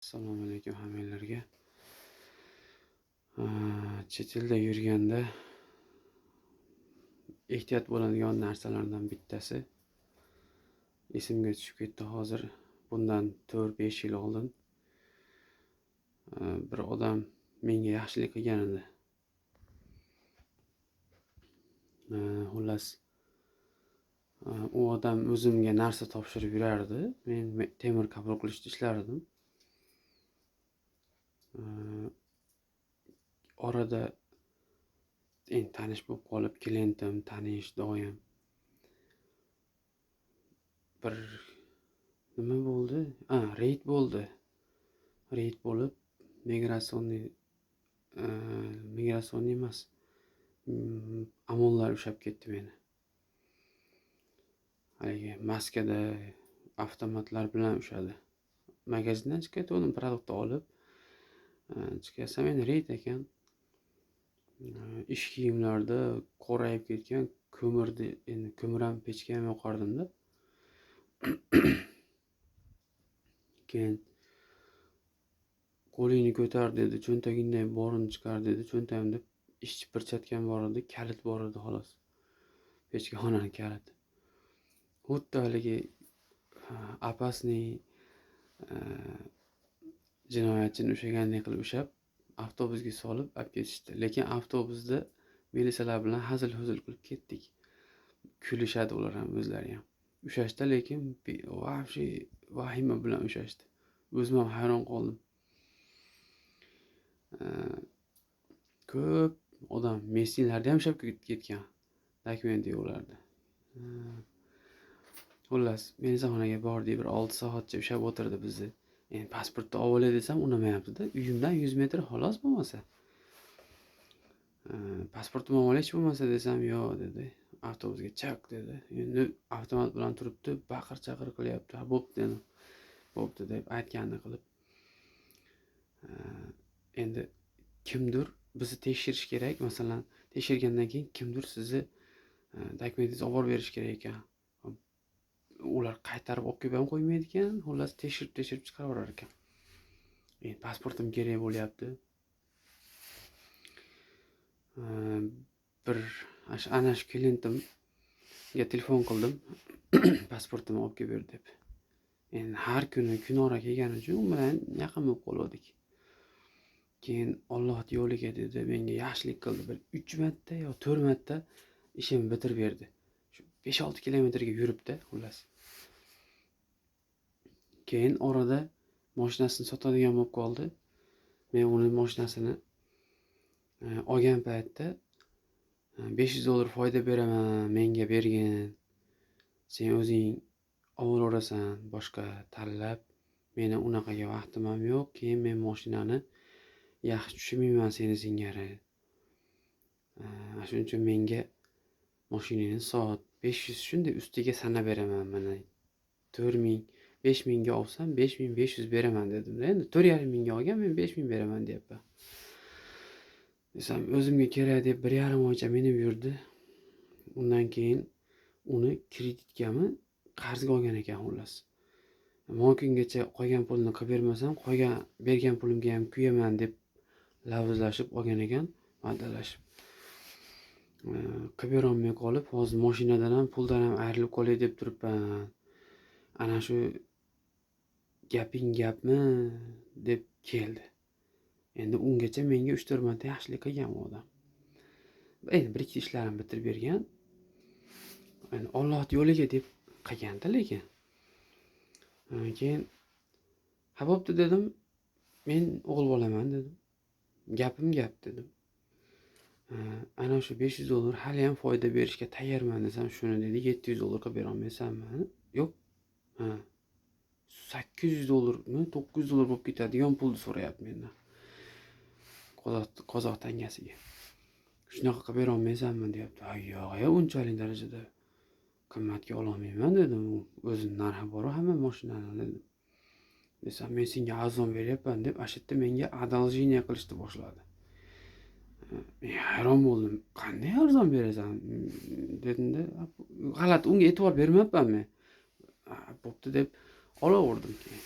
Assalomu alaykum hammanglarga. Chet elda yurganda ehtiyot bo'ladigan narsalardan bittasi esimga tushib ketdi hozir. Bundan 4-5 yil oldin bir odam menga yaxshilik qilgan edi. Xullas, u odam o'zimga narsa topshirib yurardi. Men temir qabul qilishda ishlardim. Orada endi tanish bo'lib qolib, klientim, tanish doim. Bir nima bo'ldi? Reyd bo'ldi. Reyd bo'lib, migratsion, migratsion emas, OMONlar ushlab ketdi meni. Haligi maskada avtomatlar bilan ushladi. Magazindan chiqayotgandim, продукт olib, chiqayotsam endi reyd ekan. Ish kiyimlarda qorayib ketgan ko'mirni, endi ko'mir ham, pechka ham yoqardimda. Keyin qo'lingni ko'tar dedi, cho'ntagingdan borini chiqar dedi. Cho'ntagimda ishchi perchatkam bor edi, kalit bor edi xolos. Pechkaxonani kaliti. Xuddi haligi опасный jinoyatchini ushlagandek qilib ushlab, avtobusga solib olib ketishdi. Lekin avtobusda milisalar bilan hazil-huzul qilib ketdik. Kulishadi ular ham, o'zlari ham. Ushlashda lekin вообще vahima bilan ushlashdi. O'zim ham hayron qoldim. Ko'p odam местный larda ham ushlab ketgan. Dokumenti yo'q ularda. Xullas, milisaxonaga bordik, bir 6 soatcha ushlab o'tirdi bizni. Endi pasportni olib olay desam unamayapti-da. Uyimdan 100 metr xolos bo'lmasa. Pasportimni olib olaychi bo'lmasa desam, yo'q dedi. Avtobusga chaq dedi. Endi avtomat bilan turibdi, baqir-chaqir qilyapti. Ha, bo'pti dedim. Bo'pti deb aytganini qilib. Endi kimdir bizni tekshirish kerak. Masalan, tekshirgandan keyin kimdir sizni dokumentingizni olib borib berish kerak ekan. Ular qaytarib olib kelib ham qo'ymaydi ekan. Xullas, tekshirib-tekshirib chiqaraverar ekan. Endi pasportim kerak bo'lyapti. Bir ana shu klientimga telefon qildim. Pasportimni olib kelib ber deb. Endi har kuni kunora kelgani uchun u bilan yaqin bo'lib qolgandik. Keyin Alloh yo'liga dedi, menga yaxshilik qildi. Bir 3 marta yo 4 marta ishimni bitirib berdi. Shu 5-6 kilometrga yuribdi, xullas. Keyin orada mashinasini sotadigan bo'lib qoldi. Men uni mashinasini olgan paytda $500 foyda beraman, menga bergin. Sen o'zing olaverasan, boshqa tanlab. Meni unaqaga vaqtim ham yo'q. Keyin men mashinani yaxshi tushunmayman seni singari. Shuning uchun menga mashinangni sot. 500 shunday ustiga sanab beraman mana. 4000, 5000 ga olsam 5500 beraman dedim-da. Endi 4,5 mingga olgan, men 5000 beraman deyapman. Desam, o'zimga kerak deb 1,5 oycha minib yurdi. Undan keyin uni kreditgami qarzga olgan ekan xullas. Mo kungacha qolgan pulni qilib bermasam, qolgan bergan pulimga ham kuyaman deb lavzlashib olgan ekan, va'dalashib. Qilib berolmay qolib, hozir mashinadan ham, puldan ham ayrilib qolay deb turibman. Ana shu gaping gapmi deb keldi. Endi ungacha menga 3-4 marta yaxshilik qilgan u odam. Endi bir ikkita ishlarimni bitirib bergan. Endi Alloh yo'liga deb qilganda lekin. Keyin ha bo'pti dedim. Men o'g'il bolaman dedim. Gapim gap dedim. Ana shu $500 hali ham foyda berishga tayyorman desam, shuni dedi $700 qilib bera olmaysanmi? Yo'q. Ha. $800mi, $900 bo'lib ketadigan pulni so'rayapti mendan. Qozoq tangasiga. Shunaqa qilib bera olmaysanmi deyapti. Ha, yo'q, ya unchalik darajada qimmatga ololmayman dedim. O'zini narxi bor hamma mashinani dedim. Desam, men senga arzon beryapman deb ana shu yerda menga одолжение qilishni boshladi. Men hayron bo'ldim. Qanday arzon berasan dedimda, g'alati unga e'tibor bermabman men. Bo'pti deb olaverdim keyin.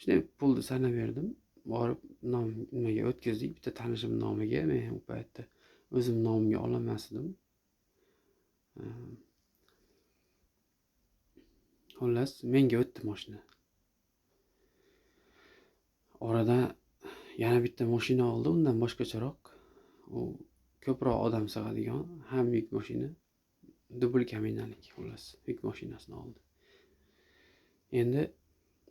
Shunday pulni sanab berdim. Borib nom nimaga o'tkazdik, bitta tanishim nomiga. Men u paytda o'zim nomimga ololmas edim. Xullas, menga o'tdi mashina. Orada yana bitta mashina oldi, undan boshqacharoq. U ko'proq odam sig'adigan, ham yuk mashina, dubl kabinalik, xullas, yuk mashinasini oldi. Endi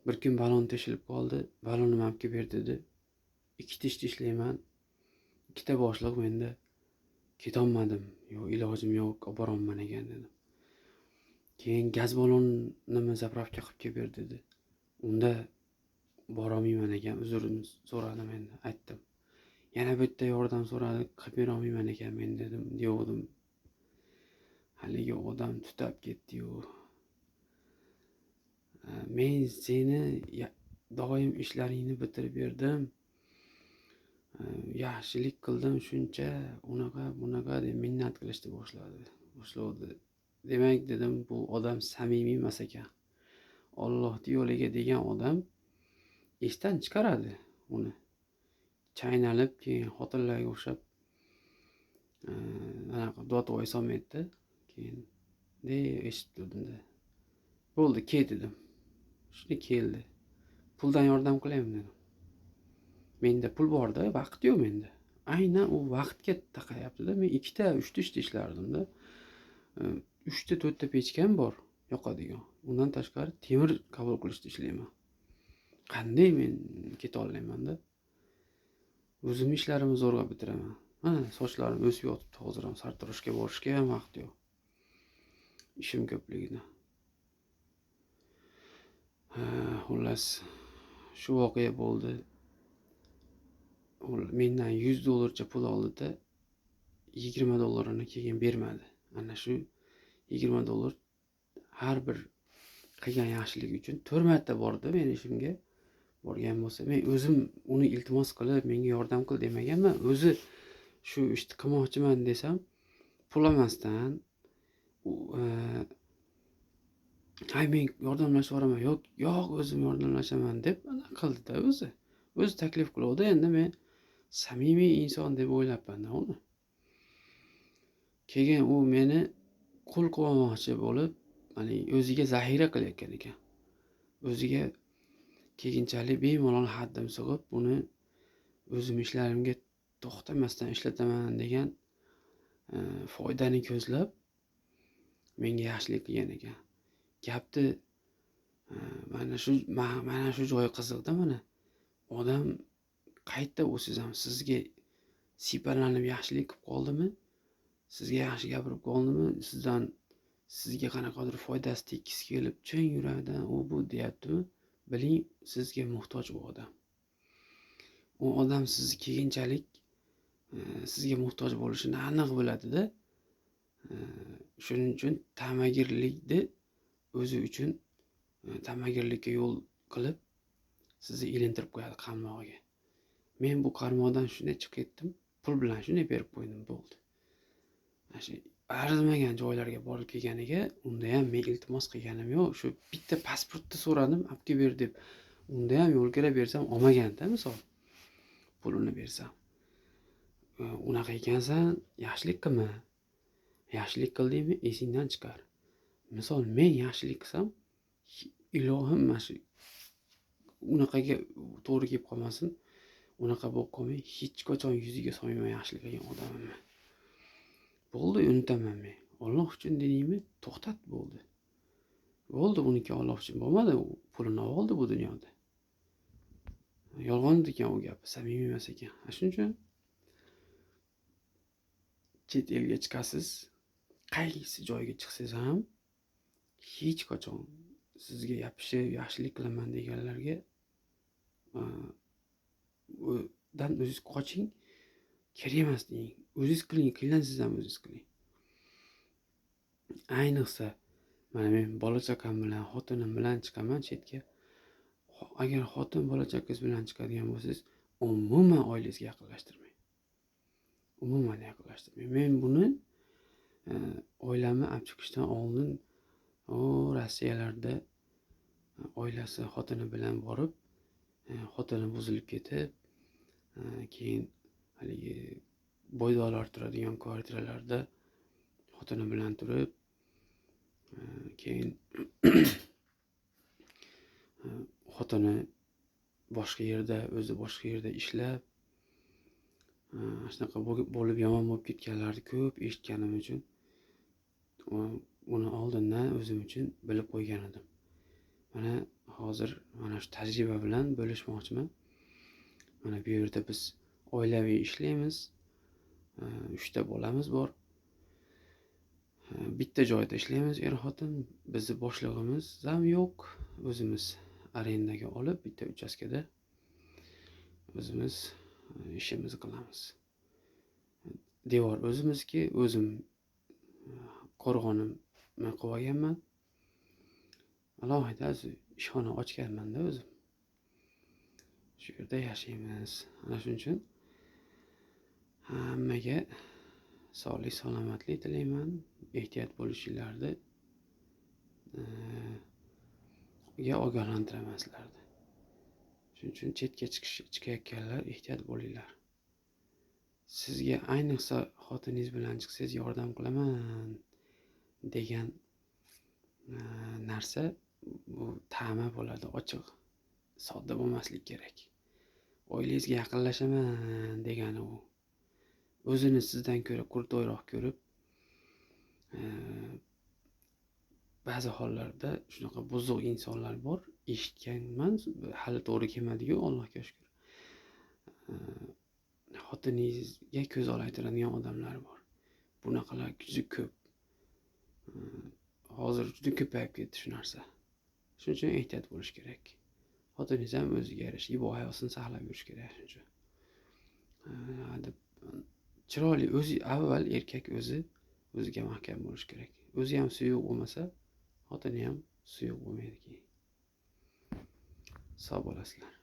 bir kun balon teshilib qoldi. Balonimni olib kelib ber dedi. 2 tish tishlayman. 2ta boshliq menda. Ketolmadim. Yo'q, ilojim yo'q, olib borolman ekan dedim. Keyin gaz ballonini zapravka qilib kelib ber dedi. Unda borolmayman ekan, uzrini so'radim endi, aytdim. Yana bitta yordam so'radi, qilib bera olmayman ekan men dedim, degandim. Haligi odam tutab ketdi-yu. Men seni doim ishlaringni bitirib berdim. Yaxshilik qildim shuncha, unaqa bunaqa deb minnat qilishni boshladi. Demak dedim, bu odam samimiy emas ekan. Allohning yo'liga degan odam esdan chiqaradi uni. Chaynalib keyin xotinlarga o'xshab anaqa dotvoy solmaydi. Keyin de eshitib turdim-da. Bo'ldi, kel dedim. Shuni keldi. Puldan yordam qilaymi dedim. Menda pul borda, vaqt yo'q menda. Aynan u vaqtga taqayapti-da. Men 2ta, 3ta ishda ishlardim-da. 3ta, 4ta pechkam bor yoqadigan. Undan tashqari temir qabul qilishda ishlayman. Qanday men keta olmayman-da? O'zim ishlarimni zo'rg'a bitiraman. Mana sochlarim o'sib yotibdi hozir ham, sartaroshga borishga ham vaqt yo'q. Ishim ko'pligidan. Xullas, shu voqea bo'ldi. Mendan $100 pul oldi-da, $20 keyin bermadi. Ana shu $20 har bir qilgan yaxshiligi uchun 4 marta bordi meni ishimga. Borgan bo'lsa, men o'zim uni iltimos qilib, menga yordam qil demaganman. O'zi shu ishni qilmoqchiman desam, pul olmasdan, hay men yordamlashib yuboraman, yo'q, yo'q, o'zim yordamlashaman deb ana qildi-da o'zi. O'zi taklif qiluvdi. Endi men samimiy inson deb o'ylabman-da uni. Keyin u meni qul qilmoqchi bo'lib, ya'ni o'ziga zaxira qilayotgan ekan. O'ziga keyinchalik bemalol haddim sig'ib, buni o'zim ishlarimga to'xtamasdan ishlataman degan foydani ko'zlab menga yaxshilik qilgan ekan. Gapni mana shu joyi qiziqda mana. Odam qayerda bo'lsangiz ham sizga sipalanib yaxshilik qilib qoldimi, sizga yaxshi gapirib qoldimi, sizdan sizga qanaqadir foydasi tekkisi kelib, chin yuragidan u bu deyaptimi, biling, sizga muhtoj u odam. U odam sizni keyinchalik sizga muhtoj bo'lishini aniq biladida. Shuning uchun tamagirlikni o'zi uchun tamagirlikka yo'l qilib sizni ilintirib qo'yadi qarmog'iga. Men bu qarmoqdan shunday chiqib ketdim, pul bilan shunday berib qo'ydim, bo'ldi. Mana shu arzimagan joylarga borib kelganiga unda ham men iltimos qilganim yo'q. Shu bitta pasportni so'radim, olib kelib ber deb. Unda ham yo'lkira bersam olmaganda, misol pulini bersam. Unaqa ekansan, yaxshilik qilma. Yaxshilik qildingmi, esingdan chiqar. Misol men yaxshilik qilsam, ilohim mana shu unaqaga to'g'ri kelib qolmasin, unaqa bo'lib qolmay, hech qachon yuziga solmayman yaxshilik qilgan odamimni. Bo'ldi, unutaman men. Alloh uchun dedingmi, to'xtat, bo'ldi. Bo'ldi, uniki Alloh uchun bo'lmadi, u pulini oldi bu dunyoda. Yolg'on ekan u gapi, samimiy emas ekan. Shuning uchun chet elga chiqasiz, qaysi joyga chiqsangiz ham hech qachon sizga yopishib yaxshilik qilaman deganlarga dan o'zingiz qoching, kerak emas deng. O'zingiz qiling, qilgansiz ham o'zingiz qiling. Ayniqsa mana men bola chaqam bilan, xotinim bilan chiqaman chetga. Agar xotin bola chaqangiz bilan chiqadigan bo'lsangiz, umuman oilangizga yaqinlashtirmang. Umuman yaqinlashtirmang. Men buni oilamni olib chiqishdan oldin o Rossiyalarda oilasi, xotini bilan borib, Xotini buzilib ketib, keyin haligi boydoqlar turadigan kvartiralarda xotini bilan turib, keyin xotini boshqa yerda, o'zi boshqa yerda ishlab, shunaqa bo'lib yomon bo'lib ketganlarni ko'p eshitganim uchun uni oldindan o'zim uchun bilib qo'ygan edim. Mana hozir mana shu tajriba bilan bo'lishmoqchiman. Mana bu yerda biz oilaviy ishlaymiz. 3 ta bolamiz bor. Bitta joyda ishlaymiz er-xotin. Bizni boshlig'imiz ham yo'q. O'zimiz arendaga olib bitta uchastkada o'zimiz ishimizni qilamiz. Devor o'zimizniki, o'zim qo'rg'onimni qilib olganman. Alohida ishxona ochganman-da o'zim. Shu yerda yashaymiz. Ana shuning uchun hammaga sog'lik, salomatlik tilayman. Ehtiyot bo'lishinglarni ogohlantiraman sizlarni. Shuning uchun chetga chiqayotganlar ehtiyot bo'linglar. Sizga ayniqsa xotiningiz bilan chiqsangiz yordam qilaman degan narsa bu ta'ma bo'ladi, ochiq, sodda bo'lmaslik kerak. Oilangizga yaqinlashaman degani u. O'zini sizdan ko'ra qurtoyroq ko'rib, ba'zi hollarda shunaqa buzuq insonlar bor, eshitganman, hali to'g'ri kelmadi-yu, Allohga shukr. Xotiningizga ko'z olaytiradigan odamlar bor. Bunaqalar juda ko'p. Hozir juda ko'payib ketdi shu narsa. Shuning uchun ehtiyot bo'lish kerak. Xotiningiz ham o'ziga yarasha ibo hayosini saqlab yurish kerak shuning uchun. Chiroyli o'zi avval erkak o'zi o'ziga mahkam bo'lish kerak. O'zi ham suyuq bo'lmasa, xotini ham suyuq bo'lmaydi keyin. Sog' bo'lasizlar.